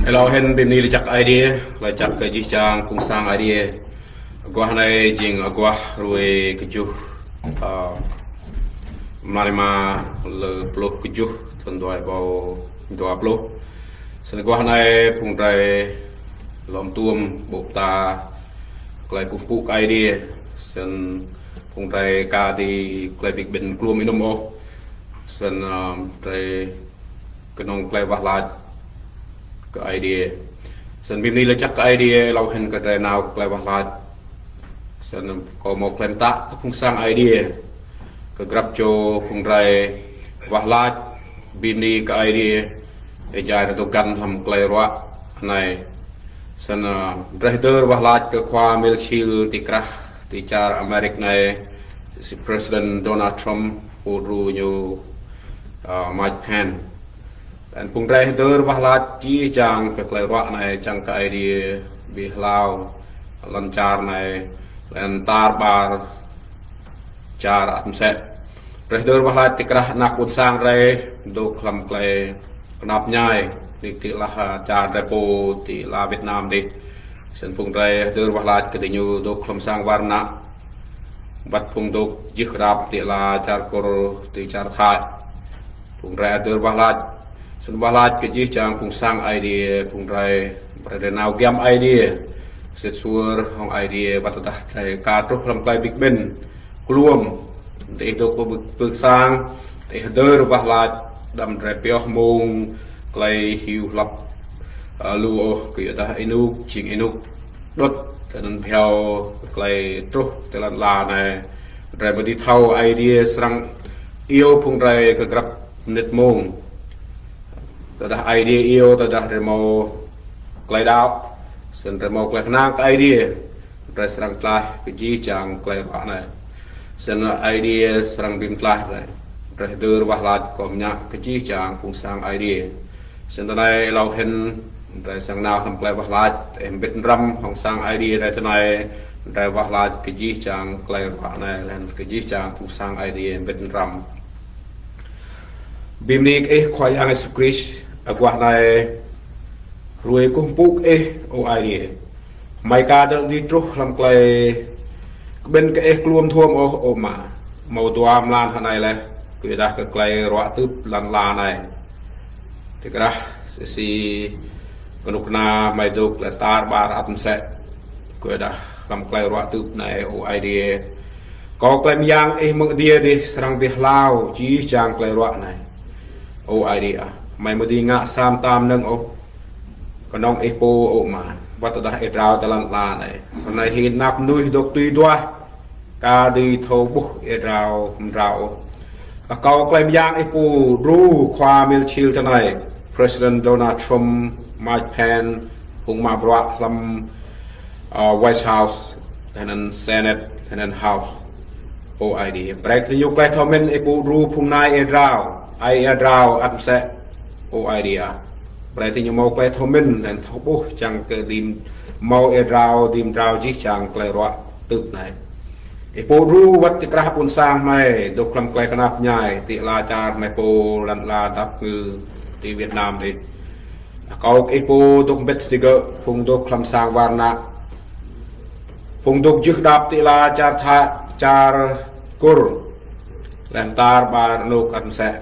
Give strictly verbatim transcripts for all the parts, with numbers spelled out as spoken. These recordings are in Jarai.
Hlâo hĭn bim ni laĭ kơ Aê Diê, laĭ kơ jih jang phung sang Aê Diê. Aguah anai jing aguah hrơi kơjuh, ơ, mlan rơma lơ pluh kơjuh, thun dua rơbâo dua pluh. Snăn aguah anai phung drei lŏm tuôm ƀô̆ ta klei kkuh mpŭ kơ Aê Diê. Snăn phung drei ka dưi klei bi kƀĭn kluôm ênŭm ôh. Snăn, ơ, drei kơnơ̆ng klei wah lač kơ Aê Diê. Snăn bim ni laĭ kơ Aê Diê, hlâo hĭn kơ drei nao klei wah lač. Snăn kâo mâo klei mtă kơ phung sang Aê Diê, kơ grăp čô phung drei wah lač bim ni kơ Aê Diê, êjai drei dôk găn hlăm klei ruă anai. Snăn, ơ, drei hdơr wah lač kơ khua Milchil ti krah ti čar Amêrik anai, si President Donald Trump, pô đru ñu, ơ, Mike Pence. Leh anăn phung drei hdơr wah lač jih jang kơ klei ruă anai, čiăng kơ Aê Diê bi hlao lăn čar anai, leh anăn tar ƀar čar ăt msĕ. Drei hdơr wah lač ti krah anak ƀuôn sang drei dôk hlăm klei knap mñai, ti, ti ala čar drei pô, ti ala Việt Nam dih. Snăn phung drei hdơr wah lač kơ diñu dôk hlăm sang war mnă, wăt phung dôk jưh kơdap ti ala čar Kur, ti čar Thái. Phung drei hdơr wah lač. Snăn wah lač kơ jih jang phung sang Aê Diê, phung drei, brei drei nao giăm Aê Diê, sĭt suôr hŏng Aê Diê, wăt tơdah drei ka truh hlăm klei bi kƀĭn kluôm. Diih dôk pơ, pơ sang, diih hdơr wah lač, đăm drei pioh mông klei hiu hlăp, ơ, lu ôh, kyuadah ênuk jing ênuk đŭt, leh anăn bhiâo klei truh ti lăn ala anai. Drei amâo dưi thâo Aê Diê srăng iêu phung drei kơ grăp mnĭt mông. Tơdah Aê Diê iêu, tơdah drei mâo klei đăo, snăn drei mâo klei knang kơ Aê Diê, drei srăng tlaih kơ jih jang klei ruă anai. Snăn Aê Diê srăng bi mtlaih drei. Drei hdơr wah lač kơ mñă kơ jih jang phung sang Aê Diê. Snăn tơ anai hlâo hĭn drei srăng nao hlăm klei wah lač, ih mbĭt mrăm hŏng sang Aê Diê drei tơ anai, drei wah lač kơ jih jang klei ruă anai, leh anăn kơ jih jang phung sang Aê Diê mbĭt mrăm. Bim ni kơ ih Khua Yang Yêsu Krist, aguah anai hrơi kkuh mpŭ kơ ih, ơ Aê Diê. Hmei ka dơ̆ng dưi truh hlăm klei kƀĭn kơ ih kluôm dhuôm ôh, ơ Ama. Mâo dua mlan hơnai leh, kyuadah kơ klei ruă tưp lăn ala anai. Ti krah si, si kơnuk kơna hmei dôk leh tar ƀar ăt msĕ. Kyuadah hlăm klei ruă tưp anai, ơ Aê Diê, akâo klei myang ih mơ̆ng adiê dih srăng bi hlao jih jang klei ruă anai. Ơ Aê Diê ah, hmei amâo dưi ngă sa mta mnơ̆ng ôh kơnơ̆ng ih pô, ơ Ama, wăt tơdah ih drao ti lăn ala anai. Hơnai hĭn anak mnuih dôk tui duah, ka dưi thâo ƀuh ih drao mdrao ôh. Akâo klei myang ih pô đru khua Milchil tơ anai, President Donald Trump, Mike Pence, phung mă bruă hlăm, ơ, White House, leh anăn Senate, leh anăn House. Ơ Aê Diê, brei kơ diñu klei thâo mĭn ih pô đru phung nai ih drao, ai ih drao ăt msĕ. Ơ Aê Diê ah, brei diñu mâo klei thâo mĭn leh anăn thâo ƀuh čiăng kơ dưi mâo ih drao, dưi mdrao jih jang klei ruă tưp anai. Ih pô đru wăt ti krah ƀuôn sang hmei dôk hlăm klei knap mñai, ti ala čar hmei pô lăn ala dap kngư ti Việt Nam dih. Akâo kơ ih pô dôk mbĭt digơ̆, phung dôk hlăm sang war mnă, phung dôk jưh đăp ti ala čar Thái, čar Kur, leh anăn tar ƀar anôk ăt msĕ.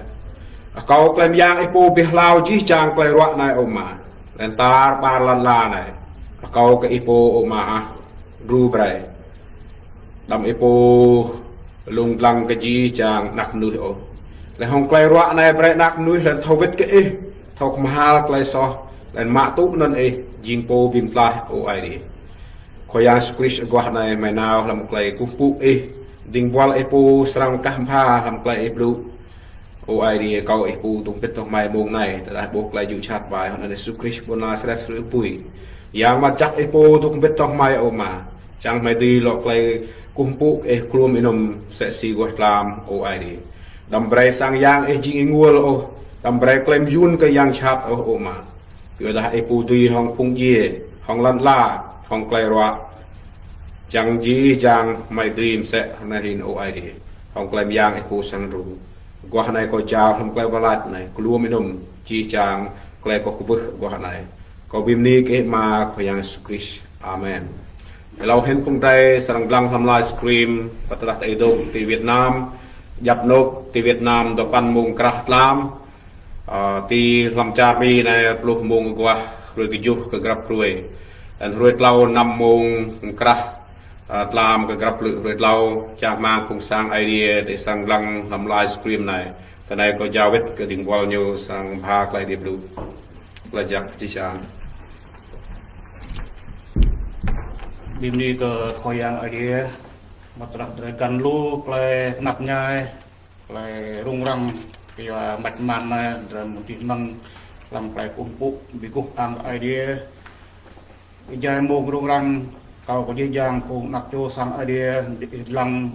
Akâo klei myang ih pô bi hlao jih jang klei ruă anai, ơ Ama, leh anăn tar ƀar lăn ala anai. Akâo kơ ih pô, ơ Ama ah, đru brei. Đăm ih pô lông dlăng kơ jih jang anak mnuih ôh. Leh hŏng klei ruă anai brei anak mnuih leh anăn thâo wĭt kơ ih, thâo kmhal klei soh, leh anăn mă tŭ anăn ih jing pô bi mtlaih, ơ Aê Diê. Khua Yang Yêsu Krist, aguah anai hmei nao hlăm klei kkuh mpŭ ih, dĭng buăl ih pô srăng kah mbha hlăm klei ih blŭ. Ơ Aê Diê, akâo ih pô dôk mbĭt hŏng hmei mông anai, tơdah ƀuh klei jŭ jhat ƀai, hŏng anăn Yêsu Krist ƀuôn Nasaret hrui pui. Yang Mngăt Jăk ih pô dôk mbĭt hŏng hmei, ơ Ama. Čiăng hmei dưi lŏ klei kkuh mpŭ kơ ih kluôm ênŭm msĕ si guah tlam, ơ Aê Diê. Đăm brei sang yang ih jing ênguôl ôh, đăm brei klei myun kơ yang jhat ôh, ơ Ama. Kyuadah ih pô dưi hŏng phung djiê, hŏng lăn ala, hŏng klei ruă, čiăng jih jang hmei dưi msĕ hơnai hĭn, ơ Aê Diê. Hŏng klei myang ih pô srăng đru. Aguah anai kâo jao hlăm klei wah lač anai kluôm ênŭm, jih jang klei kâo kwưh aguah anai, Ơ, bim ni kơ Ama, Khua Yang Yêsu Krist. Amen. Hlâo hĭn phung drơi srăng lăng hlăm livestream, pơtrah tơ idung ti Việt Nam, djăp anôk ti Việt Nam, dua păn mông krah tlam, ơ, ti hlăm čar Mi anai pluh mông aguah, hruê kơjuh kơ grăp hruê. Anŭn hruê tlâo năm mông krah, ơ, tlam kơ grăp hruê tlâo, čang rơmang phung sang Aê Diê drơi srăng lăng hlăm livestream anai. Tơ anai kâo jao wĭt kơ ding buăl ñu srăng pha tơlơi Aê Diê blŭ. Laih jak čih čang. Bim ni kơ Khua Yang Aê Diê, mơtrah drơi găn lu tơlơi tơnap ñai, tơlơi rŭng răng, kơ yua măt măn anai, drơi mơ̆ng čih năng lăm tơlơi kơkuh pơpŭ, bi kơkuh ang Aê Diê. Ih jai mông rŭng răng, kâo kơ jih jang phung ană čô sang Aê Diê, ih lăng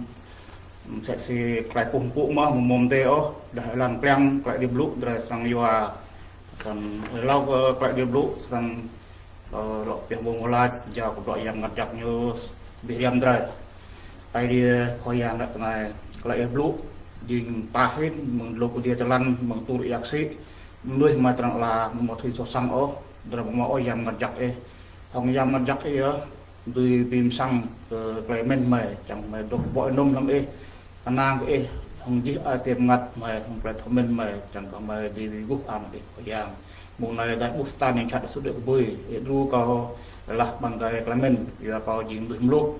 msĕ si tơlơi kơkuh pơpŭ mơ̆, mơ̆ng mơ̆ng tê ôh, dah lăng pliăng tơlơi Aê Diê blŭ, drơi srăng yua. Srăng hlâo kơ tơlơi Aê Diê blŭ, srăng, ơ, lŏ pioh mông mơlač, jao kơ bruă Yang Mngăt Jăk ñu, bi hriăm drơi. Aê Diê Khua Yang lĕ tơ anai, tơlơi Ih blŭ, jing pah hĭn, mơ̆ng dlông kơđi tơlăn, mơ̆ng tur yak sĭ, mơnuih mă trăng la, mơ̆ thâo soh sang ôh, drơi mơ̆ ôh Yang Mngăt Jăk Ih. Hŏng Yang Mngăt Jăk Ih yơh, dưi bi mơsăng kơ tơlơi mĭn mơi, čang mơi dŏ ƀơi anŭn hlăm Ih, kơnang kơ Ih, hŏng jih ai tiê mơngăt mơi, hŏng tơlơi thâo mĭn mơi, čang kơ mơi dưi bi kơkuh ang Ih Khua Yang. Mông anai dah ƀuh Satan yang čăt sut đuaĭ kơ bui, Ih đru kâo laih ƀăng gai tơlơi mĭn, yua kâo jing mơnuih mluk,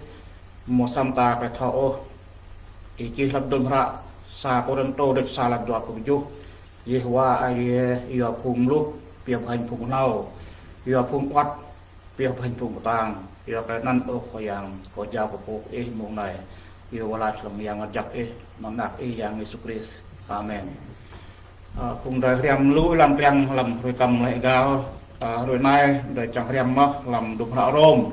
mơ̆ săm ta tơlơi thâo ôh. Ih čih hlăm hơdôm hră sa Kôrintô đĕč sa lăm dua pluh kơjuh, Yêhôwa Aê Diê yua phung mluk pioh pơhing phung kơhnâo, yua phung awăt pioh pơhing phung kơtang. Yua kơ anŭn ôh Khua Yang, kâo jao kơ pô Ih mông anai, yua wơ̆t laih hlăm Yang Mngăt Jăk Ih, mơ̆ng Ană Ih Yang Yêsu Krist. Amen. Ơ, phung drơi hriăm lu lăng pliăng hlăm hruê kơm lĕ gao, ơ, hruê anai drơi čang hriăm mơ̆ hlăm hơdôm hră Rôm.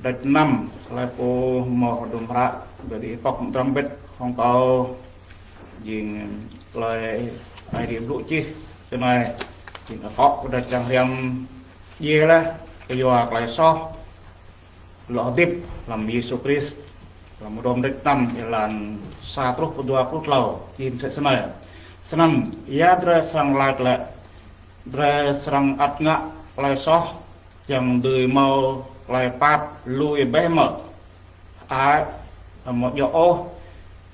Đĕč năm, tơlơi pô mơ̆ hơdôm hră, đĕč ih pŏk mơdrăm bĕt hŏng kâo, jing tơlơi Aê Diê blŭ čih, tơ anai, jing akŏ kơ đĕč čang hriăm djai laih, kơ yua tơlơi soh, lŏ hơdip hlăm Yêsu Krist, hlăm Rôm đĕč năm, êlan sa truh pơ dua pluh tlâo, jing msĕ snei. Snăn, ya drơi srăng lač lĕ, drơi srăng ăt ngă tơlơi soh, čang dưi hmâo tơlơi pap lui bĕ mơ̆? Ai, amâo djŏ ôh,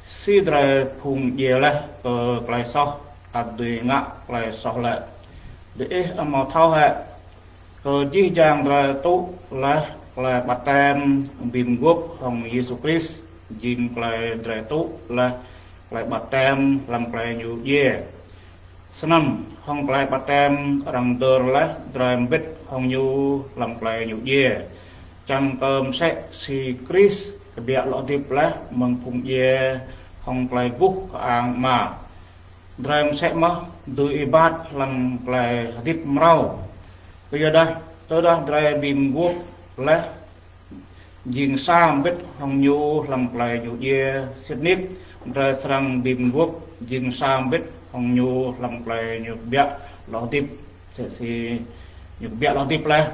si drơi phung djai laih kơ tơlơi soh, ăt dưi ngă tơlơi soh lĕ. Diih amâo thâo hĕ, kơ jih jang drơi tŭ laih tơlơi baptem bi mguôp hŏng Yêsu Krist, jing tơlơi drơi tŭ laih tơlơi baptem hlăm tơlơi ñu djai. Snăn, hŏng tơlơi baptem arăng dơr laih drơi mbĭt hŏng ñu hlăm tơlơi ñu djai. Čang kơ msĕ si Krist kbiă lŏ hơdip laih mơ̆ng phung djai hŏng tơlơi guh kơ ang Ama, drơi msĕ mơh dưi êbat hlăm tơlơi hơdip mrâo. Kyuadah, tơdah drơi bi mguôp laih jing sa mbĭt hŏng ñu hlăm tơlơi ñu djai, sĭt nik drơi srăng bi mguôp jing sa mbĭt hŏng ñu hlăm tơlơi ñu kbiă lŏ hơdip, msĕ si ñu kbiă lŏ hơdip laih.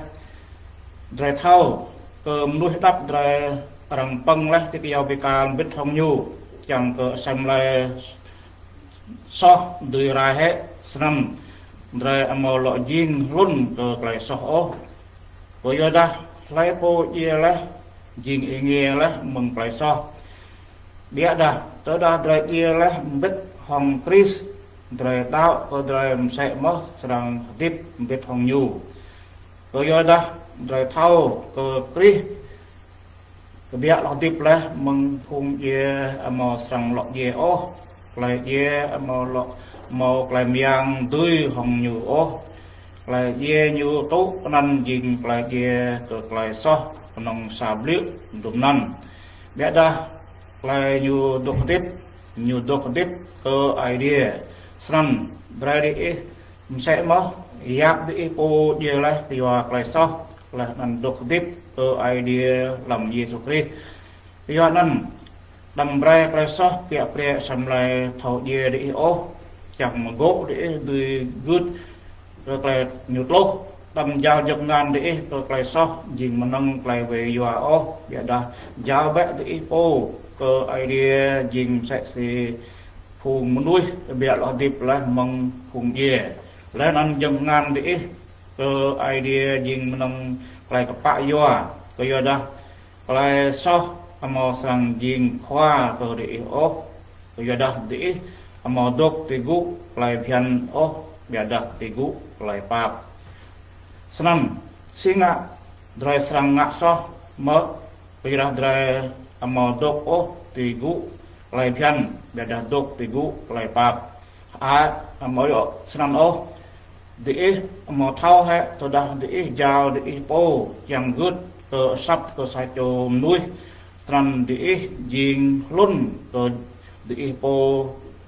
Drơi thâo kơ mơnuih hđăp drơi arăng pơ̆ng laih ti kyâo bi kal mbĭt hŏng ñu, čang kơ asei mlei soh dưi rai hĕ. Snăn, drơi amâo lŏ jing hlŭn kơ tơlơi soh ôh. Kyuadah hlei pô djai laih, jing êngiê laih mơ̆ng tơlơi soh. Ƀiădah, tơdah drơi djai laih mbĭt hŏng Krist, drơi đaŏ kơ drơi msĕ mơh srăng hơdip mbĭt hŏng ñu. Kyuadah drơi thâo kơ Krist kbiă lŏ hơdip laih mơ̆ng phung djai amâo srăng lŏ djai ôh, tơlơi djai amâo lŏ hmâo tơlơi mơyang dưi hŏng ñu ôh. Tơlơi djai ñu tŭ anăn jing tơlơi djai kơ tơlơi soh kơnơ̆ng sa blư̆ dŭm anăn. Ƀiădah tơlơi ñu dôk hơdip, ñu dôk hơdip kơ Aê Diê. Snăn, brơi diih msĕ mơh, yap diih pô djai laih kyua tơlơi soh, laih anăn dôk hơdip kơ Aê Diê hlăm Yêsu Krist. Kyuanăn, đăm brơi tơlơi soh kiă kriê asei mlei thâo djai diih ôh, čang mơ̆ gŏ diih dưi gưt kơ tơlơi ñu tluh. Đăm jao jơk ngăn diih kơ tơlơi soh jing mơnơ̆ng tơlơi wai yua ôh, ƀiădah jao bĕ diih pô kơ Aê Diê jing msĕ si phung mơnuih kbiă lŏ hơdip laih mơ̆ng phung djai. Laih anăn jơk ngăn diih kơ Aê Diê jing mơnơ̆ng klei kơpă yua, kơ yua dah klei soh amâo srăng jing khua kơ diih ôh, kơ yua dah diih amâo dôk ti gŭ klei bhiăn ôh, ƀiădah ti gŭ klei pap. Snăn, si ngă drei srăng ngă soh mơ̆, kơ yua dah drei amâo dôk ôh ti gŭ klei bhiăn, ƀiădah dôk ti gŭ klei pap? Hơăi, amâo djŏ snăn ôh. Diih amâo thâo hĕ, tơdah diih jao diih pô čiăng gưt kơ asăp kơ sa čô mnuih, snăn diih jing hlŭn kơ diih pô,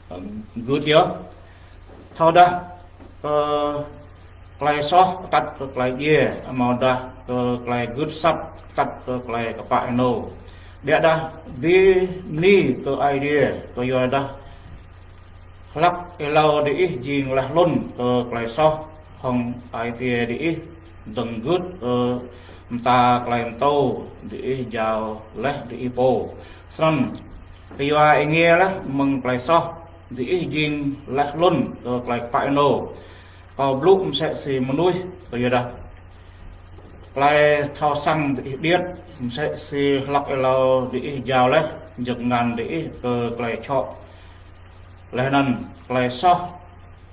ơ, gưt yơh? Thâodah kơ klei soh atăt kơ klei djiê, amâodah kơ klei gưt asăp atăt kơ klei kơpă ênô? Ƀiădah bi mni kơ Aê Diê, kơ yua dah hlăk êlâo diih jing laih hlŭn kơ klei soh, hŏng ai tiê diih dơ̆ng gưt kơ mta klei mtô diih jao laih diih pô. Snăn, kơ yua êngiê laih mơ̆ng klei soh, diih jing laih hlŭn kơ klei kơpă ênô. Kâo blŭ msĕ si mnuih, kơ yua dah klei thâo săng diih điêt, msĕ si hlăk êlâo diih jao laih jơk ngăn diih kơ klei čŏk, laih anăn klei soh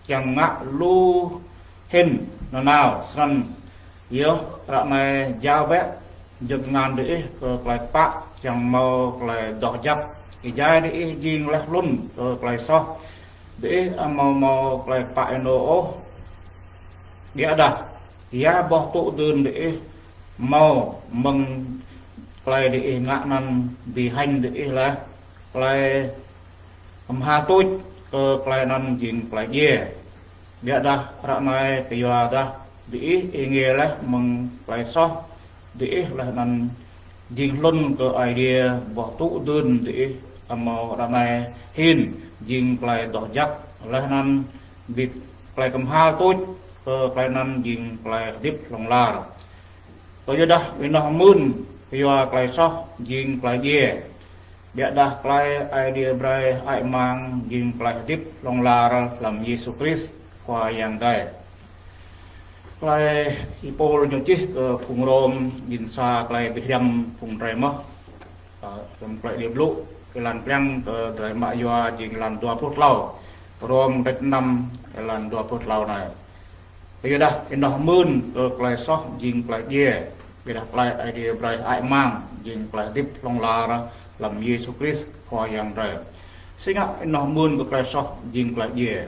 čiăng ngă lu hĭn nanao. Snăn yơh, ară anei jao bĕ jơk ngăn diih kơ klei kơpă, čiăng mâo klei doh jăk. Êjai diih jing laih hlŭn kơ klei soh, diih amâo mâo klei kơpă ênô ôh. Ƀiădah ya boh tŭ dưn diih mâo mơ̆ng klei diih ngă anăn bi hêñ diih laih? Klei kơmhal tuč kơ klei anăn jing klei djiê. Ƀiădah ară anei kơ yua dah diih êngiê laih mơ̆ng klei soh diih laih anăn jing hlŭn kơ Aê Diê, boh tŭ dưn diih amâo ară anei hĭn jing klei doh jăk, laih anăn bi klei kơmhal tuč kơ klei anăn jing klei hơdip hlŏng lar. Kơ yua dah ênoh mưn kơ yua klei soh jing klei djiê, ƀiădah klei Aê Diê brei hơăi mang jing klei hơdip hlŏng lar hlăm Yêsu Krist Khua Yang drei. Klei Y-Pôl ñu čih kơ phung Rôm, jing sa klei bi hriăm phung drei mơh. Ơ, hlăm Klei Aê Diê Blŭ, êlan pliăng kơ drei mă yua jing êlan dua pluh tlâo. Rôm kdrêč năm, êlan dua pluh tlâo anei. Kơ yua dah ênoh mưn kơ klei soh jing klei djiê, ƀiădah klei Aê Diê brei hơăi mang jing klei hơdip hlŏng lar hlăm Yêsu Krist Khua Yang drei. Si ngă ênoh mưn kơ klei soh jing klei djiê?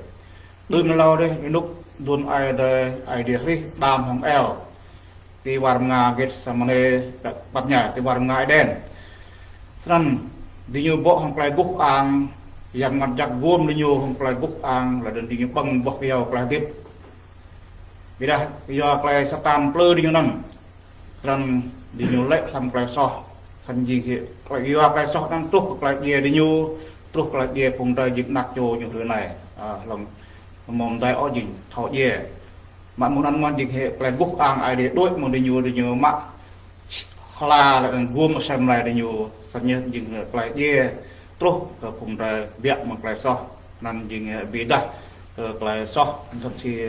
Đưm êlâo dih, ênuk aduôn aê drei, Aê Diê hrih Ađam hŏng Êwa ti war mnga Gêtsêmanê, păt ñai, ti war mnga Êđen. Snăn diñu bŏ hŏng klei guh kơang, Yang Mngăt Jăk guôm diñu hŏng klei guh kơang, leh anăn diñu ƀơ̆ng boh kyâo klei hơdip. Ƀiădah yua klei Satan plư diñu anăn, snăn diñu lĕ hlăm klei soh. Snăn jing hĕ klei, yua klei soh anăn truh kơ klei djiê diñu, truh klei djiê phung drei jing anak čô ñu hrơi anei. Ơ, hlăm mơ̆ng mdei ôh jing thâo djiê. Mă mơ̆ng anăn mơ̆n jing hĕ klei guh kơang Aê Diê đuĕ mơ̆ng diñu, diñu mă hla leh anăn guôm asei mlei diñu, snăn yơh jing hĕ klei djiê truh kơ phung drei kbiă mơ̆ng klei soh. Anăn jing hĕ bi êdah kơ klei soh, anăn si,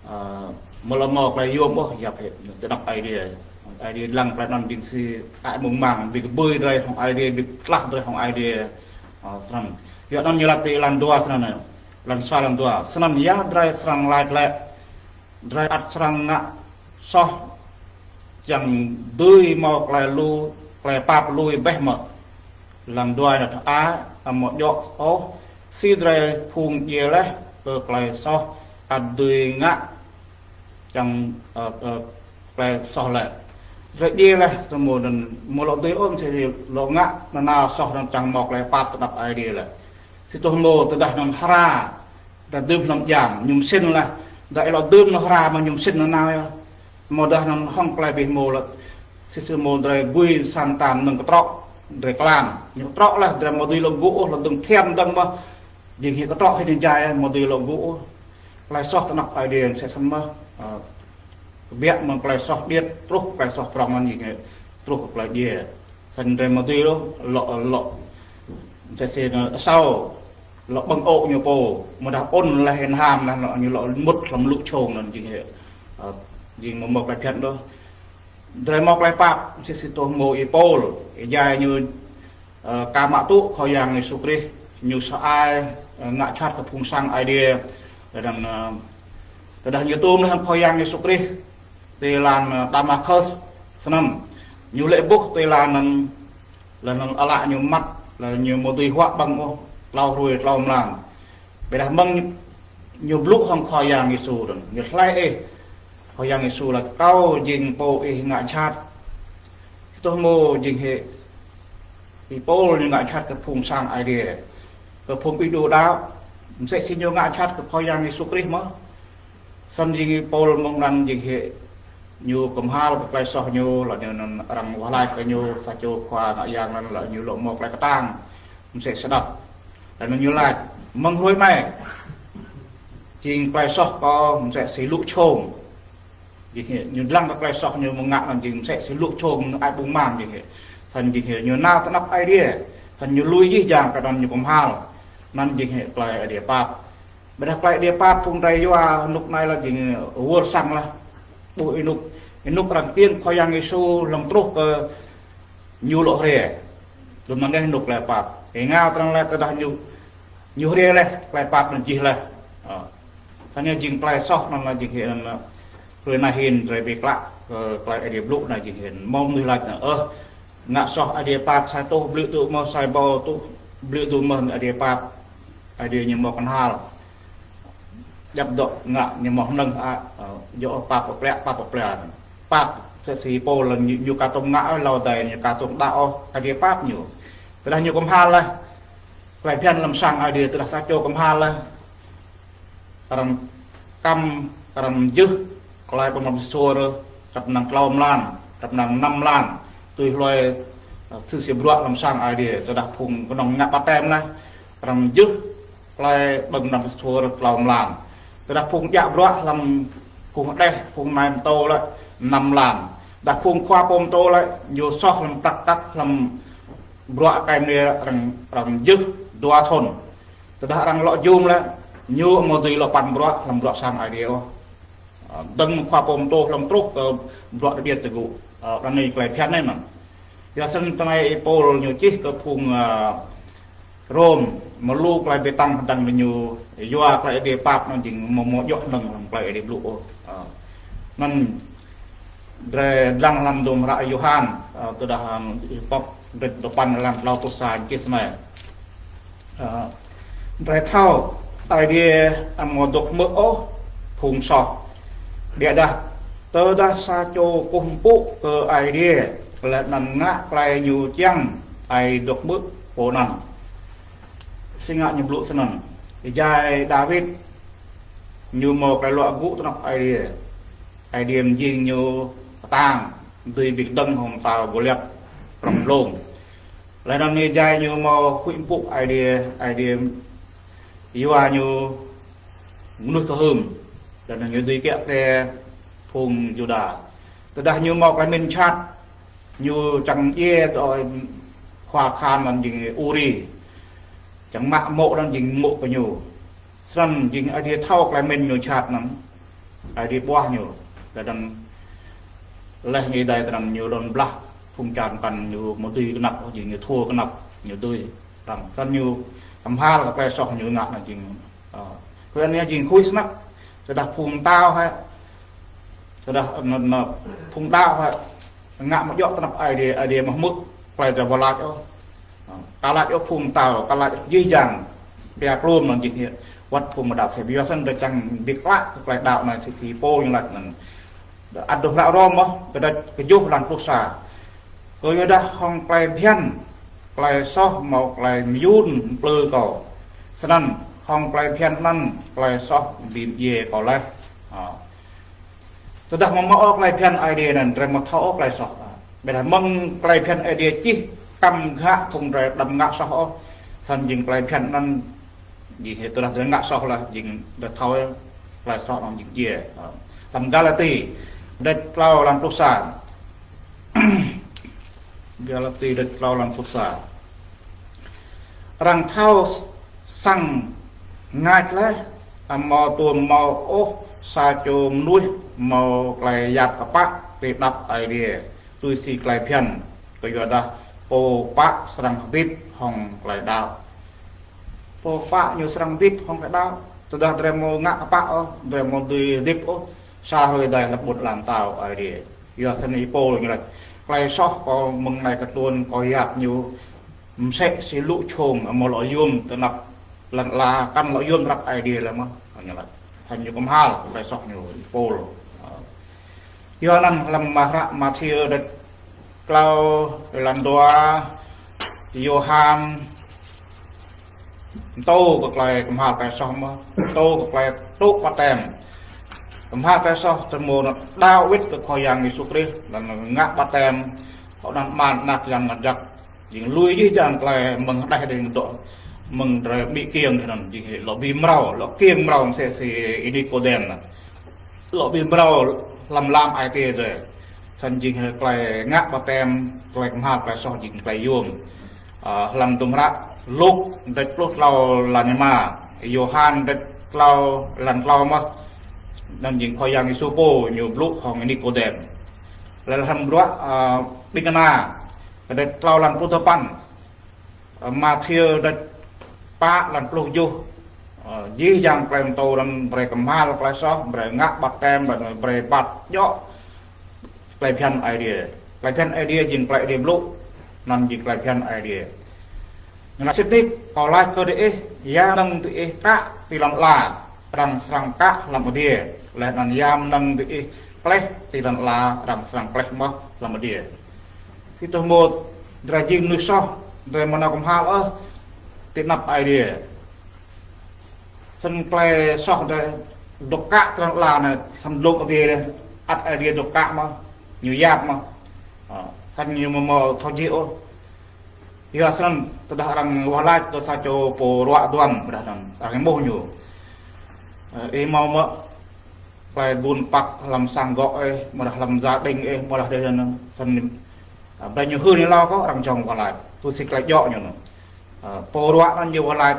ơ, amâo lŏ mâo klei yuôm ôh, yap hĕ ti anăp Aê Diê. Aê Diê dlăng klei anăn jing si hơăi mơ̆ng mang, bi kbưi drei hŏng Aê Diê, bi ktlah drei hŏng Aê Diê. Ơ, snăn. Yua anăn ñu lač ti êlan dua snăn, êlan sa, êlan dua. Snăn ya drei srăng lač lĕ, drei ăt srăng ngă soh čiăng dưi mâo klei lu, klei pap lui bĕ mơ̆? Êlan dua anăn, a, amâo djŏ ôh. Si drei phung djiê laih kơ klei soh ăt dưi ngă čiăng, ơ, ơ, klei soh lĕ? Drei djiê laih, tơmô anăn amâo lŏ dưi ôh, msĕ lŏ ngă nanao soh anăn čiăng mâo klei pap ti anăp Aê Diê lĕ. Si tơmô tơdah anăn hra, dah dưm hlăm djam, ñu msĭn laih, dah ih lŏ dưm anăn hra mơ̆ ñu msĭn nanao yơh. Amâodah anăn hŏng klei bi hmô lĕ, si tơmô drei gui sa mta mnơ̆ng ktrŏ, drei klam. Ñu ktrŏ laih, drei amâo dưi lŏ gŭ ôh, lŏ dơ̆ng thiăm dơ̆ng mơh. Jing hĕ ktrŏ hĭn jai, amâo dưi lŏ gŭ ôh. Klei soh ti anăp Aê Diê msĕ snăn mơh. Ơ, kbiă mơ̆ng klei soh điêt, truh klei soh prŏng anăn jing hĕ, truh klei djiê. Snăn drei amâo dưi ôh, lŏ, lŏ, msĕ si anăn asâo, lŏ ƀơ̆ng ô̆ ñu pô, amâodah ôn laih ênham laih, lŏ ñu lŏ mŭt hlăm lŭ čhông anăn jing hĕ, ơ, Jing mơ̆ mơ̆ klai phiăn đôč. Drơi mơ̆ klai pap, sĭt sĭt tơ̆ mơ̆ Y-Pôl, ih jai ñu, ơ, ka mă tŭ Khua Yang Yêsu Krist, ñu sa ai, ơ, ngă jhat kơ phung sang Aê Diê. Tơdah, ơ, tơdah ñu tŭm hăng Khua Yang Yêsu Krist, tui lan, ơ, Đamaskus, snăn. Ñu lĕ ƀuh tui lan anăn, lĕ anăn ală ñu măt, lĕ ñu mơ̆ dưi huă ƀơ̆ng ôh, tlâo hruê tlâo mlam. Ƀiădah mơ̆ng ñu, ñu blŭ hăng Khua Yang Yêsu đŏng, ñu hlơi ih, Khua Yang Yêsu laĭ kâo jing pô ih ngă jhat. Tơ̆ mơ̆ jing hĕ, Y-Pôl ñu ngă jhat kơ phung sang Aê Diê, kơ phung ƀing đu đaŏ, msĕ si ñu ngă jhat kơ Khua Yang Yêsu Krist mơ̆. Snăn jing Y-Pôl mơ̆ng anăn jing hĕ, ñu kơmhal kơ klai soh ñu, laih anŭn arăng wah lač kơ ñu sa čô khua ngă yang anăn, laih ñu lŏ mơ̆ klai kơtang, msĕ si đăp. Laih anŭn ñu lač, mơ̆ng hruê anai, jing klai soh kâo msĕ si lu čhông. Jing hĕ, ñu dlăng kơ klai soh ñu mơ̆ng ngă anăn jing msĕ si lu čhông ai ƀung mang jing hĕ. Snăn jing hĕ, ñu nao tơ anăp Aê Diê. Snăn ñu lui jih jang kơ anăn ñu kơmhal. Anăn jing hĕ klai Aê Diê pap. Ƀiădah klai Aê Diê pap phung drơi yua rơnŭk anai laih jing wơr sang laih. Ƀuh ênuk, ênuk arăng kiăng Khua Yang Yêsu hlŏng truh kơ ñu lŏ hriê. Lơ̆m anăn laih ênuk klai pap. Ih ngă tơrăng laih tơdah ñu, ñu hriê laih, klai pap anăn jih laih. Ơ. Snăn jing klai soh anăn laih jing hĕ anăn, ơ, hruê anai hĭn drơi bi klă, ơ, klai Aê Diê blŭ anăn jing hĭn. Mơ̆ mnuih lač anăn, ơ, ngă soh Aê Diê pap sa tơ̆ blư̆ tŭ mơ̆, sa ƀâo tơ̆ blư̆ tŭ mơ̆ Aê Diê pap. Aê Diê ñu mơ̆ kơmhal. Djăp dŏ ngă ñu mơ̆ hnơ̆ng a, ơ, djŏ pap pơplĕ, pap pơplĕ. Pap, sĭt si Y-Pôl ñu, ñu ka tŭ ngă ôh, hlâo dai ñu ka tŭ đaŏ ôh, Aê Diê pap ñu. Tơdah ñu kơmhal laih. Klai phiăn lăm sang Aê Diê tơdah sa čô kơmhal laih. Arăng kăm, arăng jưh, klai ƀơ̆ng anăn sĭt suôr, kăp năng tlâo mlan, kăp năng năm mlan. Tui hlue, ơ, sĭt si bruă lăm sang Aê Diê, tơdah phung kơnơ̆ng ngă ƀaptem laih. Arăng jưh, klai ƀơ̆ng anăn sĭt suôr tlâo mlan. Tơdah phung djă bruă lăm phung hđeh, phung nai pơtô lĕ năm mlan. Tơdah phung khua pô pơtô lĕ ñu soh lăm prăk kăk lăm bruă kơ mnuih arăng, arăng jưh dua thŭn. Tơdah arăng lŏ jum lĕ, ñu amâo dưi lŏ păn bruă lăm bruă sang Aê Diê ôh. Ơ, dơ̆ng khua pô pơtô hlŏng truh kơ bruă tơbiă tơgŭ. Ơ, anăn klai phiăn anei mơ̆n. Yua snăn tơlơi Y-Pôl ñu čih kơ phung, ơ, Rôm, mơ̆ lu klai bi tăng hdơ̆ng ñu, yua klai Aê Diê pap anăn jing mơ̆ mơ̆ djŏ hnơ̆ng lăm klai Aê Diê blŭ ôh. Ơ, anăn drơi dlăng lăm dôm hră Yôhan, ơ, tơdah, ơ, ih pŏk drơi dua păn lăm tlâo pluh sa čih snei. Ơ, drơi thâo, Aê Diê amâo dôk hmư̆ ôh phung soh. Ƀiădah, tơdah sa čô kơkuh mpŭ kơ Aê Diê, laih anăn ngă klai ñu čiăng, Aê Diê dôk hmư̆ pô anăn. Si ngă ñu blŭ snăn. Êjai Đawit, ñu mâo klai luă gŭ tơ anăp Aê Diê. Aê Diê mjing ñu kơtang, dưi bi kdơ̆ng hŏng mtao Gôliat prŏng blông. Laih anăn êjai ñu mâo huĭ mpŭ Aê Diê, Aê Diê yua ñu mơnuih kơhưm. Laih anăn ñu dưi kiă kriê phung Yuđa. Tơdah ñu mâo klai mĭn jhat, ñu čang djiê dŏ khua kahan anăn jing Uri. Čang mă mô̆ anăn jing mô̆ kơ ñu. Snăn jing Aê Diê thâo klai mĭn ñu jhat anăn. Aê Diê ƀuah ñu. Laih anăn laih ñu dai tơnăn ñu lŏn blah phung čar mkăn ñu mơ̆ dưi kơnăp, jing ñu thua kơnăp, ñu dưi. Tăm snăn ñu kơmhal kơ klai soh ñu ngă anăn jing, ơ, kơ anei jing khuih snăk. Tơdah phung mtao hĕ, tơdah anăn, anăn phung đaŏ hĕ, ngă mơ̆ djŏ tơ anăp Aê Diê, Aê Diê mơ̆ hmư̆ klai drơi wơ̆t lač ôh. Ka lač ôh phung mtao, ka lač jih jang, pia klum anăn jing hĕ, wăt phung mơdăp sĕ biă snăn drơi čang bi klă kơ klai đaŏ anei sĭt si Y-Pôl ñu lač anăn. Ăt dŏ hră Rôm mơ̆, kdrêč kjuh lăn pluh sa. Kyuadah hŏng klai bhiăn, klai soh mâo klai mơyŭn mplư kâo. Snăn, hŏng klai bhiăn anăn, klai soh bi mdjiê kâo laih. Ơ. Tơdah mơ̆ mâo klai bhiăn Aê Diê anăn, drei mơ̆ thâo klai soh. Ƀiădah mơ̆ng klai bhiăn Aê Diê čih kăm gah phung drei đăm ngă soh ôh. Snăn jing klai bhiăn anăn, jing hĕ tơdah drei ngă soh laih, jing drei thâo klai soh anăn jing djiê. Hlăm Galati, kdrêč klâo lăn pluh sa. Galati kdrêč klâo lăn pluh sa. Arăng thâo săng ngač laih, amâo tuôm mâo ôh Sa čô mơnuih hmâo tơlơi yap kơpă tui anăp Aê Diê, tui si tơlơi phiăn, kơyuadah pô pă srăng hơdip hŏng tơlơi đaŏ. Pô pă ñu srăng hơdip hŏng tơlơi đaŏ. Tơdah drơi hmâo ngă kơpă ôh, drơi hmâo dưi hơdip ôh, sa hrơi đơi lăp ƀut lăm tao Aê Diê. Yua sơnai Pôl ñu laĭ, tơlơi soh kâo mơ̆ng anai kơ tơdơi kâo yap ñu mơsĕ si lu čhông hmâo lŏ yôm tơ anăp lăn ala, kăn lŏ yôm tơ anăp Aê Diê lơi mơh. Ñu laĭ, hăng ñu kơmhal tơlơi soh ñu Pôl. Yua anŭn lăm mơ̆ng hră Mathiơ đĕt klâo, lăn dua, Yôhan pơtô kơ tơlơi kơmhal tơlơi soh mơh, pơtô kơ tơlơi tŭ ƀaptem. Kơmhal tơlơi soh tơmô anŭn đaŏ wĭt kơ Khua Yang Yêsu Krist, lăm ngă ƀaptem, hŏ anăn mơ̆ng Ană Yang Mơngăt Jăk. Jing lui jih jang tơlơi mơ̆ng hơđeh đing dŏ, mơ̆ng drơi ƀu kiăng đih anŭn, jing lŏ ƀu mrâo, lŏ kiăng mrâo mơsĕ si Nikôdem anŭn. Lŏ ƀu mrâo lăm lam ai tiê drơi. Săn jing tơlơi ngă ƀaptem, tơlơi kơmhal tơlơi soh jing tơlơi yôm. Ơ, lăm tơlơi hră Luk đĕt pluh klâo lăn rơma, Yôhan đĕt klâo lăn klâo mơh. Anŭn jing Khua Yang Yêsu pô ñu blŭ hăng Nikôdem. Lăm hră bruă, ơ, Ƀing Kơna đĕt klâo lăn pluh dua păn, ơ, Mathiơ đĕt pă lăn pluh tơjuh. Ơ, jih jang tơlơi pơtô anŭn brơi kơmhal tơlơi soh, brơi ngă ƀaptem, brơi, brơi bat djŏ tơlơi phiăn Aê Diê. Tơlơi phiăn Aê Diê jing tơlơi Aê Diê blŭ, anŭn jing tơlơi phiăn Aê Diê. Ñu laĭ sĭt nik, kâo laĭ kơ diih, ya mơnơ̆ng diih kă tui lăn ala, arăng srăng kă hlăm adiê, laih anŭn ya mơnơ̆ng diih kleh tui lăn ala, arăng srăng kleh mơh hlăm adiê. Sĭt tơhmô drơi jing mơnuih soh, drơi ƀu nao kơmhal ôh tui anăp Aê Diê. Săn tơlơi soh drơi dŏ kă tui lăn ala anai, săn lŏm adiê, ăt Aê Diê dŏ kă mơh, ñu yap mơh. Ơ, săn ñu hmâo thâo jih ôh. Yua săn tơdah arăng wah lač kơ sa čô pô ruă duăm, ƀôdah anŭn arăng êmuh ñu, ơ, ih hmâo mơ̆ tơlơi gun păk lăm sang gŏ ih, ƀôdah lăm gia đình ih, ƀôdah đih anŭn, săn, ơ, ƀing ñu hưn hlâo kơ arăng jong wah lač, tui si tơlơi djŏ ñu anŭn. Ơ, pô ruă anŭn ñu wah lač,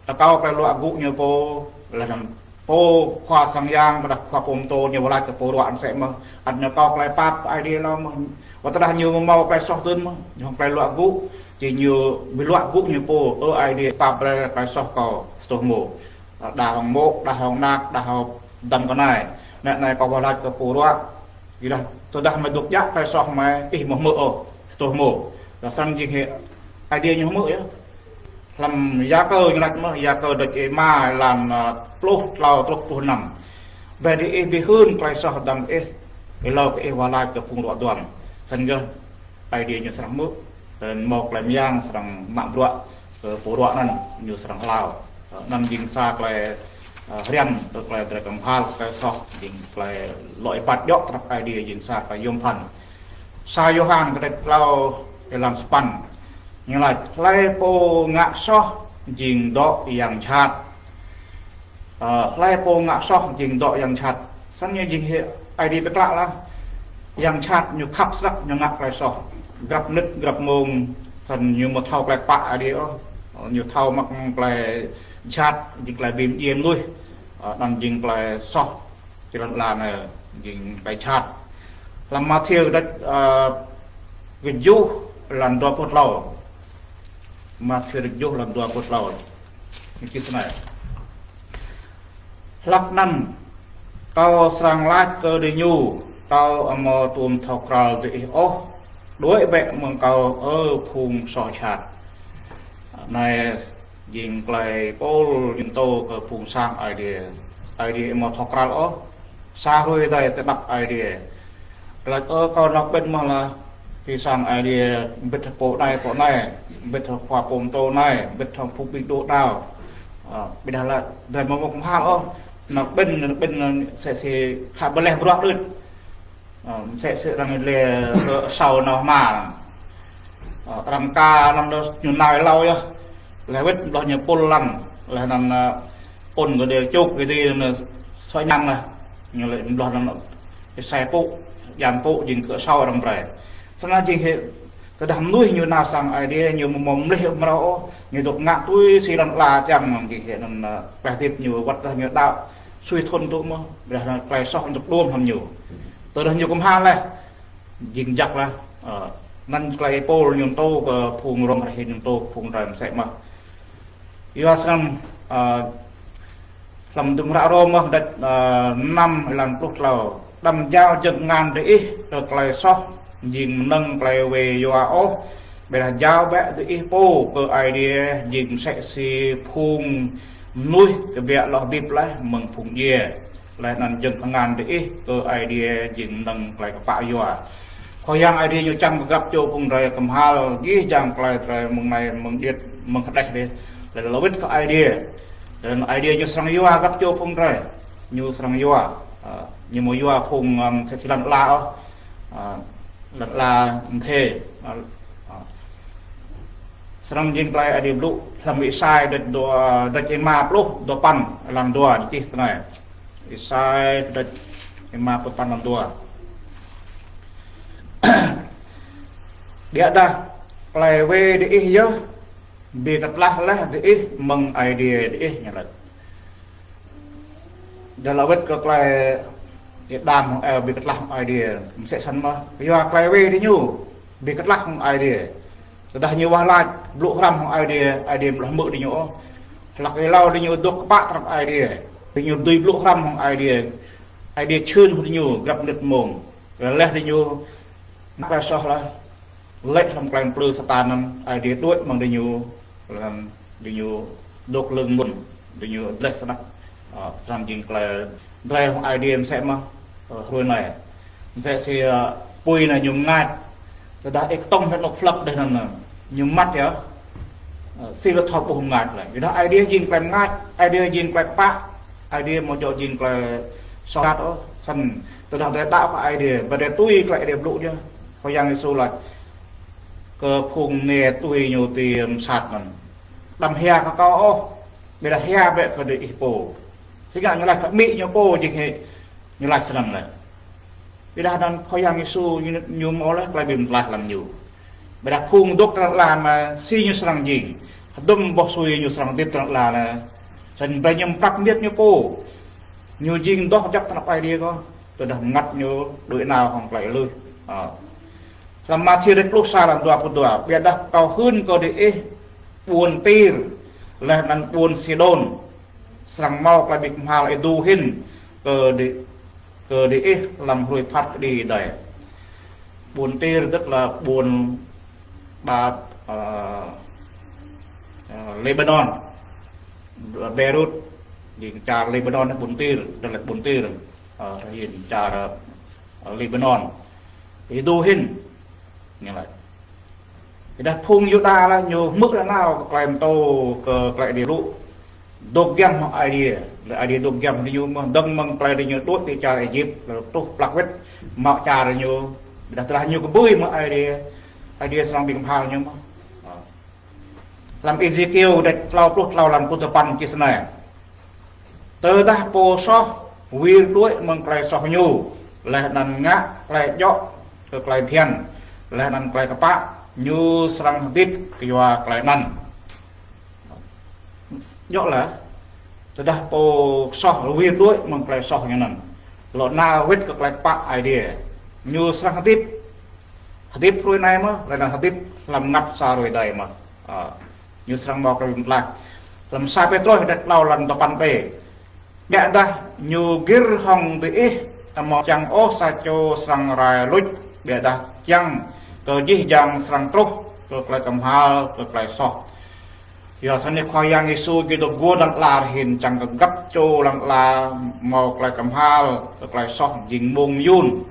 rơkâo tơlơi luă gŭ ñu pô, laih anŭn pô khua sang yang, ƀôdah khua pơtô ñu wah lač kơ pô ruă anŭn mơsĕ mơh, ăt ñu rơkâo tơlơi pap Aê Diê hlâo mơh. Wơ̆t tơdah ñu hmâo tơlơi soh tơl mơh, ñu hmâo tơlơi luă gŭ, či ñu ƀu luă gŭ ñu pô, ơ Aê Diê, pap brơi tơlơi soh kâo sĭt tơhmô. Đah hăng mô̆, đah hăng ană, đah hăng dăm kơnai. Anai kâo wah lač kơ pô ruă. Yua dah, tơdah mơi dŏ djă tơlơi soh mơi, ih hmâo hmư̆ ôh, sĭt tơhmô. Dah săn jing hĭ Aê Diê ñu hmư̆ yơh. Lăm Yakơ ñu lač mơh, Yakơ đĕt rơma lăn, ơ, pluh klâo truh pluh năm. Brơi diih ƀu hưn tơlơi soh dăm ih, hlâo kơ ih wah lač kơ phung ruă duăm. Săn yơh Aê Diê ñu srăng hmư̆, ơ, hmâo tơlơi mơyang srăng mă bruă kơ pô ruă anŭn ñu srăng hlao. Ơ, anŭn jing sa tơlơi, ơ, hriăm kơ tơlơi drơi kơmhal tơlơi soh, jing tơlơi lŏ êbat djŏ tơnap Aê Diê, jing sa tơlơi yôm phăn. Sa Yôhan kơđĕt klâo, êlan sapăn. Ñu lač, hlơi pô ngă soh jing dŏ yang jhat. Ơ, hlơi pô ngă soh jing dŏ yang jhat. Săn ñu jing hĭ Aê Diê pơklă lah. Yang jhat ñu khăp snăk ñu ngă tơlơi soh. Grăp mơnit, grăp mông, săn ñu ƀu thâo tơlơi kơpă Aê Diê ôh. Ơ, ñu thâo mă tơlơi jhat, jing tơlơi ƀu mơdjai mơnuih. Ơ, anŭn jing tơlơi soh. Tui lăn ala anai jing tơlơi jhat. Lăm Mathiơ đĕt, ơ, kơjuh lăn dua pluh klâo. Mathiơ đĕt kơjuh lăn dua pluh klâo. Ñu čih sơnai. Hlăk anŭn, kâo srăng lač kơ diñu, kâo amâo tuôm thâo krăl diih ôh, đuaĭ bĕ mơ̆ng kâo, ơ phung soh jhat. Anai jing tơlơi Pôl ñu pơtô kơ phung sang Aê Diê. Aê Diê amâo thâo krăl ôh, sa hrơi đơi tơ anăp Aê Diê. Lač, ơ, kâo nao ƀing mơ̆ lah, ƀing sang Aê Diê, ƀing pô anai, pô anai, ƀing khua pơtô anai, ƀing phung ƀing dŏ đaŏ. Ơ, ƀing dah lač, ƀing mơ̆ mơ̆ kơmhal ôh, nao ƀing, ƀing mơsĕ si khă ƀlĕh bruă đôč. Ơ, mơsĕ si arăng lĕ, ơ, asâo nao hma. Ơ, arăng ka anŭn đôč ñu nao hlâo yơh. Laih wĭt ƀloh ñu pul lăn, laih anŭn, ơ, ôn kơ đê čuk kơ đê anŭn soi ñăng lah. Ñu lĕ ƀloh anŭn asai pŭ, yang pŭ jing kơ asâo arăng brơi. Săn jing hĭ, tơdah mơnuih ñu nao sang Aê Diê, ñu mơ̆ mlih mrâo ôh, ñu dŏ ngă tui si lăn ala čang anŭn jing hĭ anŭn, ơ, tơlơi hơdip ñu wơ̆t tơdah ñu đaŏ sui thŭn tŭ mơ̆, ƀiădah anŭn tơlơi soh anŭn tŭ đôm hlăm ñu. Tơdah ñu kơmhal laih, jing jak laih. Ơ, anŭn tơlơi Pôl ñu pơtô kơ phung Rôm, hrơi hĭn ñu pơtô kơ phung drơi mơsĕ mơ̆n. Yua snăn, ơ, hlăm dŭm hră Rôm mơ̆n, đĕč, ơ, năm, êlan pluh klâo: Đăm jao jơ̆ng tơngan diih kơ tơlơi soh jing mơnơ̆ng tơlơi wai yua ôh, ƀiădah jao bĕ diih pô kơ Aê Diê jing mơsĕ si phung mơnuih kơbiă lŏ hơdip laih mơ̆ng phung djiê. Laih anŭn jơ̆ng tơngan diih kơ Aê Diê jing mơnơ̆ng tơlơi kơpă yua. Khua Yang Aê Diê ñu čang kơ grăp čô phung drơi kơmhal gih jang tơlơi drơi mơ̆ng anai mơ̆ng điêt mơ̆ng hơđeh dih. Laih lŏ wĭt kơ Aê Diê. Laih Aê Diê ñu srăng yua grăp čô phung drơi. Ñu srăng yua. Ơ, ñu mơ̆ yua phung, ơ, mơsĕ si lăn ala ôh. Ơ, lăn ala mơthê. Ơ, ơ. Snăn jing tơlơi Aê Diê blŭ hlăm Êsai đĕč dua, đĕč êma pluh, dua păn, êlan dua, čih tui anai. Êsai đĕč êma pluh păn, êlan dua: Ƀiădah tơlơi wai diih yơh bi kơtlah laih diih mơ̆ng Aê Diê diih, ñu laĭ. Dah lŏ wĭt kơ tơlơi Adam hăng Êwa bi kơtlah mơ̆ng Aê Diê, mơsĕ snăn mơ̆n. Yua tơlơi wai diñu bi kơtlah mơ̆ng Aê Diê. Tơdah ñu wah lač blŭ hrăm hăng Aê Diê, Aê Diê amâo lŏ hmư̆ diñu ôh. Hlăk êlâo diñu dôk kơpă tơlơi Aê Diê. Diñu dưi blŭ hrăm hăng Aê Diê. Aê Diê čhưn hăng diñu grăp mơnit mông. Laih diñu ngă tơlơi soh laih. Lĕ hlăm tơlơi mplư Satan anŭn, Aê Diê đuaĭ mơ̆ng diñu, laih anŭn diñu dôk lưng mơ̆n, diñu dleh snăk. Ơ, snăn jing tơlơi drơi hăng Aê Diê mơsĕ mơ̆n, ơ, hruê anai. Mơsĕ si, ơ, apui anai ñu mơngač, tơdah ih kơtŏng hĭ anŏ plăk dih anŭn, ñu măt yơh. Ơ, si lŏ thâo ƀuh mơngač laih. Ƀiădah Aê Diê jing tơlơi mơngač, Aê Diê jing tơlơi kơpă, Aê Diê amâo djŏ jing tơlơi soh ôh. Snăn tơdah drơi đaŏ kơ Aê Diê, ƀiădah tui tơlơi Aê Diê blŭ yơh. Khua Yang Yêsu lač kơ phung mơnuih tui ñu ti mơsat anŭn: Đăm hia kơ kâo ôh, ƀiădah hia bĕ kơ diih pô. Si ngă ñu lač kơ amĭ ñu pô jing hĭ ñu lač snăn lĕ. Ƀiădah anŭn Khua Yang Yêsu ñu, ñu mơ̆ laih tơlơi bi mơtlaih hlăm ñu. Ƀiădah phung dôk tơlơi anŭn, si ñu srăng jing. Hơdôm boh sui ñu srăng hơdip tơlơi anŭn. Snăn brơi ñu mprăp mơyơt ñu pô. Ñu jing doh jăk tơnap Aê Diê kơ. Tơdah mơngăt ñu đuaĭ nao hăng tơlơi êlưih. Ơ. Hlăm Mathiơ đĕč pluh sa, êlan dua pluh dua: Ƀiădah kâo hưn kơ diih ƀuôn Tir, laih anŭn ƀuôn Sidôn, srăng mâo tơlơi bi kơmhal êdu hĭn kơ di-, kơ diih hlăm hruê phat kơđi adai. Ƀuôn Tir tức là ƀuôn ba, ơ, ơ, Lebanon. Beirut, jing čar Lebanon, ƀuôn Tir, dah lĕ ƀuôn Tir. Ơ, hĭn čar, ơ, Lebanon. Êdu hĭn. Ñu lač. Ƀiădah phung Yuđa laih ñu hmư̆ nanao kơ tơlơi pơtô kơ tơlơi Aê Diê blŭ. Dôk giăm hăng Aê Diê. Laih Aê Diê dôk giăm diñu mơ̆n, dơ̆ng mơ̆ng tơlơi diñu đuaĭ ti čar Êjip, laih truh plăk wĭt mă čar diñu. Ƀiădah tơdah ñu kơbưi mă Aê Diê, Aê Diê srăng bi kơmhal ñu mơ̆n. Hlăm Êsêkiel đĕč klâo pluh klâo, êlan pluh dua păn čih snei: Tơdah pô soh wir đuaĭ mơ̆ng tơlơi soh ñu, laih anŭn ngă tơlơi djŏ kơ tơlơi phiăn, laih anŭn tơlơi kơpă, ñu srăng hơdip kyua tơlơi anŭn. Djŏ laih, tơdah pô soh wir đuaĭ mơ̆ng tơlơi soh ñu anŭn, lŏ nao wĭt kơ tơlơi kơpă Aê Diê, ñu srăng hơdip. Hơdip hruê anai mơ̆n, laih anŭn hơdip hlăm mơngăt sa hruê adai mơ̆n. Ơ, ñu srăng mâo tơlơi bi mơtlaih. Hlăm sa Pêtrôs đĕč klâo, êlan dua păn bê: Ƀiădah ñu gir hŏng diih, amâo čiăng ôh sa čô srăng rai luč, ƀiădah čiăng kơ jih jang srăng truh kơ tơlơi kơmhal kơ tơlơi soh. Yua snăn Khua Yang Yêsu gir dôk guôn lăn ala hĭn čiăng kơ grăp čô lăn ala mâo tơlơi kơmhal kơ tơlơi soh jing mông mơyŭn.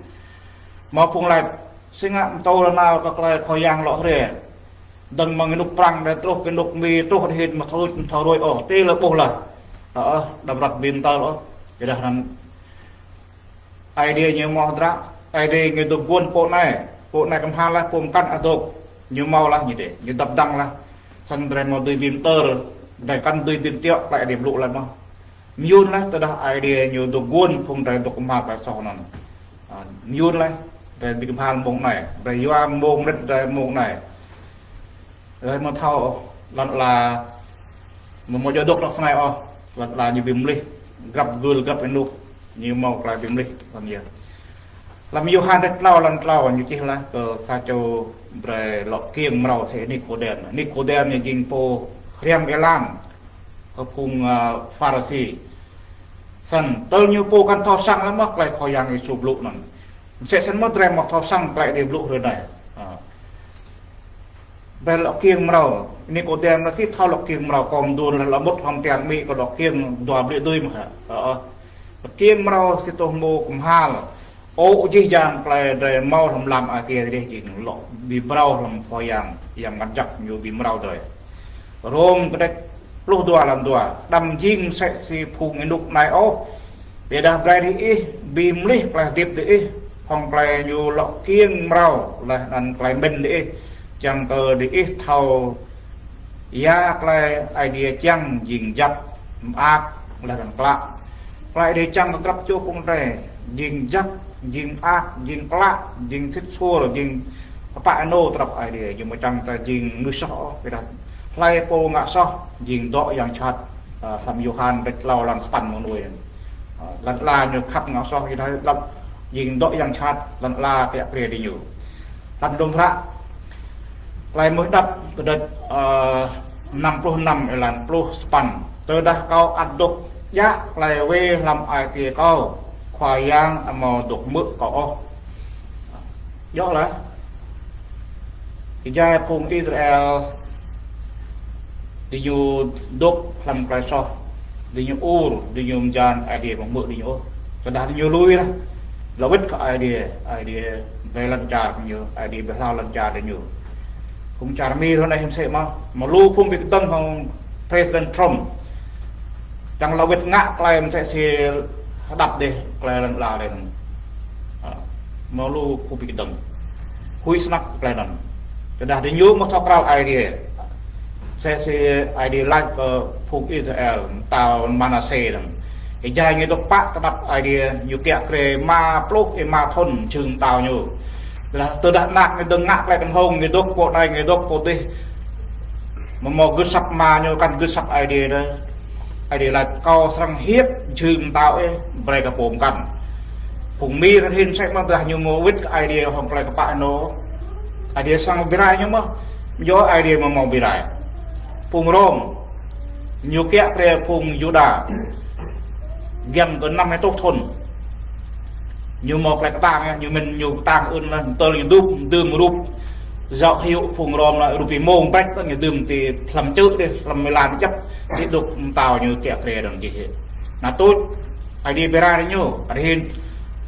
Mâo phung laĭ: Si ngă pơtô nanao kơ tơlơi Khua Yang lŏ hriê? Dơ̆ng mơ̆ng ênuk Prăng đe truh kơ ênuk Mi truh đe hĭn amâo thâo, amâo thâo ruai ôh, ti lĕ ƀuh laih. Ơ, đăm răk bi mơtơl ôh. Ƀiădah anŭn Aê Diê ñu mơ̆ hơdră, Aê Diê ñu dôk guôn pô anai, pô anai kơmhal laih, pô mơkăn adôk, ñu mâo laih ñu dê, ñu dăp dăng laih. Snăn drei mâo dưi bi mơtơl, drei kăn dưi bi mơtiŏ, tơlơi Aê Diê blŭ laih mơ̆n. Mơyŭn laih, tơdah Aê Diê ñu dôk guôn phung drei dôk kơmhal tơlơi soh anŭn. Ơ, mơyŭn laih, drei bi kơmhal mông anai, drei yua mông mơnĭt drei mông anai. Drei amâo thâo ôh, lăn ala, amâo mâo djŏ dôk lŏ snei ôh, lăn ala ñu bi mlih. Grăp gưl grăp ênuk ñu hmâo tơlơi bi mlih hlăm yơh. Hlăm Yôhan rĕt klâo lăn klâo ñu čih laih kơ sa čô brơi lŏ kiêng mrâo sĕ Nikôdem. Nikôdem ñu jing pô hriăm êlan kơ phung, ơ, Pharisi. Snăn tơl ñu pô kăn thâo săng lăm mơh tơlơi Khua Yang Yêsu blŭ anăn. Msĕ snăn mơh drei mơh thâo săng tơlơi Ơi Adai blŭ hrơi anai. Ơ. Brơi lŏ kiêng mrâo, Nikôdem anăn si thâo lŏ kiêng mrâo, kơ mdŭn lŏ mŭt hlăm tian amĭ kơ lŏ kiêng dua blư̆ dưi mơh hă. Ơ, ơ. Kiêng mrâo si tơl hmâo kơmhal. Ơ, jih jang tơlơi drei hmâo hlăm lam ai tiê drei jing lŏ bi mrâo hlăm Khua Yang, Yang Mngăt Jăk ñu bi mrâo drei. Rôm kdrêč pluh dua lăn dua, đăm jing msĕ si phung ênuk anai ôh. Ƀiădah brơi diih bi mlih tơlơi hơdip diih hŏng tơlơi ñu lŏ kiêng mrâo laih anăn tơlơi mĭn diih, čiăng kơ diih thâo ya tơlơi Aê Diê čiăng jing jăk, mơak, laih anăn klă. Tơlơi Aê Diê čiăng kơ grăp čô phung drei jing jăk, jing mơak, jing klă, jing sĭt suôr, jing kpă ênô tơlơi Aê Diê, jing mơ̆ čiăng ta jing mnuih soh ôh, ƀiădah hlơi pô ngă soh jing dŏ yang jhat, ơ, hlăm Yôhan rĕt klâo lăn sapăn mơ̆ng anŭn. Ơ, lăn ala ñu khăp ngă soh, ƀiădah lăm jing dŏ yang jhat, lăn ala kiă kriê diñu. Hlăm dŭm hră Tơlơi Mơak Đăp kdrêč, ơ, năm pluh năm êlan pluh sapăn. Tơdah kâo ăt dôk djă tơlơi wê hlăm ai tiê kâo, Khua Yang amâo dôk hmư̆ kâo ôh. Djŏ laih. Êjai phung Israel diñu dôk hlăm tơlơi soh, diñu ur, diñu mjan, Aê Diê amâo hmư̆ diñu ôh. Tơdah diñu lui laih, lŏ wĭt kơ Aê Diê, Aê Diê brơi lăn čar kơ ñu, Aê Diê brơi hlâo lăn čar kơ ñu. Phung čar Mi hrơi anai hiư̆m sĕ mơh, mơ̆ lu phung bi kdơ̆ng hŏng President Trump. Čiăng lŏ wĭt ngă tơlơi msĕ si hơđăp dih, tơlơi lăn ala dih. Ơ, mơ̆ lu phung bi kdơ̆ng. Huĭ snăk tơlơi anăn. Tơdah diñu mơ̆ thâo krăl Aê Diê. Msĕ si Aê Diê lač kơ phung Israel, mtao Manasê anăn. Êjai ñu dôk pă tơnap Aê Diê, ñu kiă kriê rơma pluh êma thŭn jhưng mtao ñu. Tơdah, tơdah anak ñu dơ̆ng ngă tơlơi kơnhông, ñu dôk pơ anai, ñu dôk pơ dih. Mơ̆ mơ̆ gưt asăp ama ñu, kăn gưt asăp Aê Diê dih. Aê Diê lač kâo srăng hiăp jhưng mtao ih brơi kơ pô mkăn. Phung Mi rơhin msĕ mơh tơdah ñu mơ̆ wĭt kơ Aê Diê hŏng tơlơi kpă ênô, Aê Diê srăng bi rai ñu mơh. Yua Aê Diê mơ̆ mâo bi rai. Phung Rôm, ñu kiă kriê phung Yuđa giăm kơ năm hơtuh thŭn. Ñu mâo tơlơi kơtang yơh, ñu mĭn ñu kơtang ưn laih, tơl ñu dŭm, dưm rup. Yua hyu phung Rôm lač rup êmông brĕč, ñu dưm ti hlăm čư̆ dih, hlăm êlan djăp, ti dôk mtao ñu kiă kriê dơ̆ng jih. Anăn tuč, Aê Diê bi rai ñu, Aê Diê hin,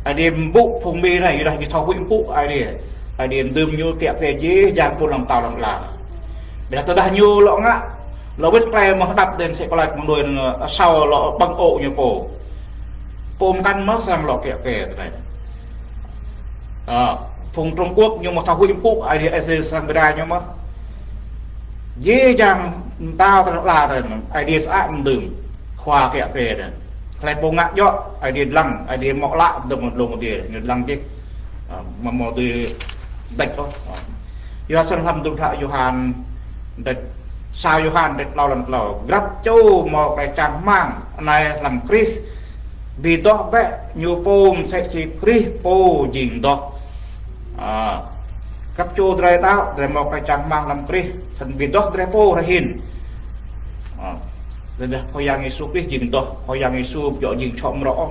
Aê Diê mpŭ phung Mi anai, ƀiădah ñu thâo huĭ mpŭ Aê Diê. Aê Diê dưm ñu kiă kriê jih jang ƀuôn lăn mtao lăn ala. Ƀiădah tơdah ñu lŏ ngă, lŏ wĭt tơlơi mơak đăp dih msĕ pơlač mơ̆ng đuaĭ anăn, ơ, asâo lŏ ƀơ̆ng ô̆ ñu pô. Pô mkăn mơh srăng lŏ kiă kriê tơlơi. Ơ, phung Trung Quốc ñu mơ̆ thâo huĭ mpŭ Aê Diê, Aê Diê srăng bi rai ñu mơh. Jih jang mtao tơlơi ala dih, Aê Diê sơăi mơ̆ dưm khua kiă kriê dih. Hlơi pô ngă djŏ, Aê Diê dlăng, Aê Diê mâo ală dơ̆ng mơ̆ng dlông Aê Diê, ñu dlăng jih. Ơ, mơ̆ mâo dưi đĕč ôh. Ơ. Yua snăn hlăm dŭm hră Yôhan rĕt, sa Yôhan rĕt klâo lăn klâo. Grăp čô mâo tơlơi čang hmăng anai hlăm Krist, bi doh bĕ ñu pô msĕ si Krist pô jing doh. Ơ. Grăp čô drei đaŏ, drei mâo tơlơi čang hmăng hlăm Krist, snăn bi doh drei pô rơhin. Ơ. Tơdah Khua Yang Yêsu Krist jing doh, Khua Yang Yêsu djŏ jing čhŏ mrŏ.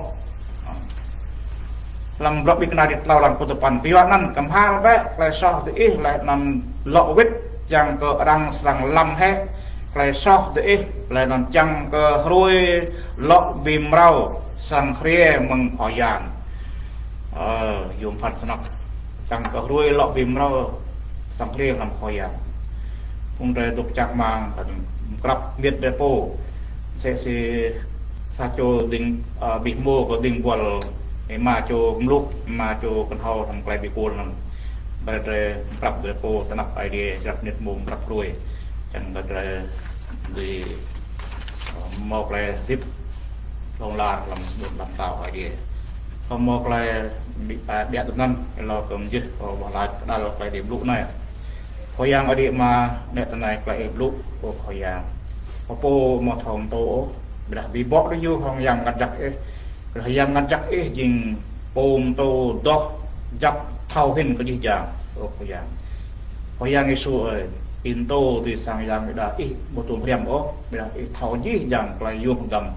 Hlăm Bruă Ƀĭng Kna rĕt klâo lăn pluh sapăn. Kyua anăn kơmhal bĕ tơlơi soh diih laih anăn lŏ wĭt, čiăng kơ arăng srăng lăm hĕ tơlơi soh diih, laih anăn čiăng kơ hruê lŏ bi mrâo srăng hriê mơ̆ng Khua Yang. Ơ, yôm phăn snăk. Čiăng kơ hruê lŏ bi mrâo srăng hriê hlăm Khua Yang. Phung drei dôk čang hmăng, kăn mkrăp miêt drei pô. Msĕ si sa čô dĭng, ơ, bi hmô kơ dĭng buăl, ơ, êma čô mluk, êma čô kơnhâo hlăm klei bi kuôl anăn. Brei drei mkrăp drei pô, tơnap Aê Diê, grăp mnĭt mông grăp hruê. Čiăng kơ drei dưi, ơ, mâo klei hdĭp hlŏng lar hlăm ƀuôn ala mtao Aê Diê. Thâo mâo klei ƀiă, ƀiă tui anăn, êlâo kơ mjưh kơ boh lač kơđăl klei Aê Diê blŭ anei. Khua Yang Aê Diê Ama, nĕ tơ anei klei Ih blŭ, ơ Khua Yang. Pô pô amâo thâo pơtô ôh, Ƀiădah ƀing ƀô̆ diñu hăng Yang Bơngăt Jăk Ih. Ƀiădah Yang Bơngăt Jăk Ih jing pô pơtô dŏ jăk thâo hĭn kơ jih jang, ơ Khua Yang. Khua Yang Yêsu ơi, ih pơtô tui sang Yang ƀiădah ih ƀu tuôm hriăm ôh, ƀiădah ih thâo jih jang tơlơi yôm hơgăm.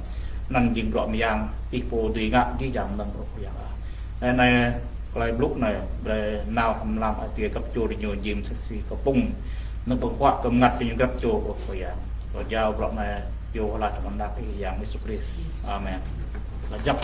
Anŭn jing bruă mơyang, ih pô dưi ngă jih jang mơ̆n, ơ Khua Yang ah. Anai, anai, tơlơi blŭ anai, brơi nao hrŏm mlam ai tiê grăp čô diñu jing mơsĕ si kơpŭng, nao pơ̆ng huă kơ bơngăt diñu grăp čô, ơ Khua Yang. Rơjao bruă anai, iâu laĭ tơlơi mơak Ih Yang Yêsu Krist. Amen. Laih djŏp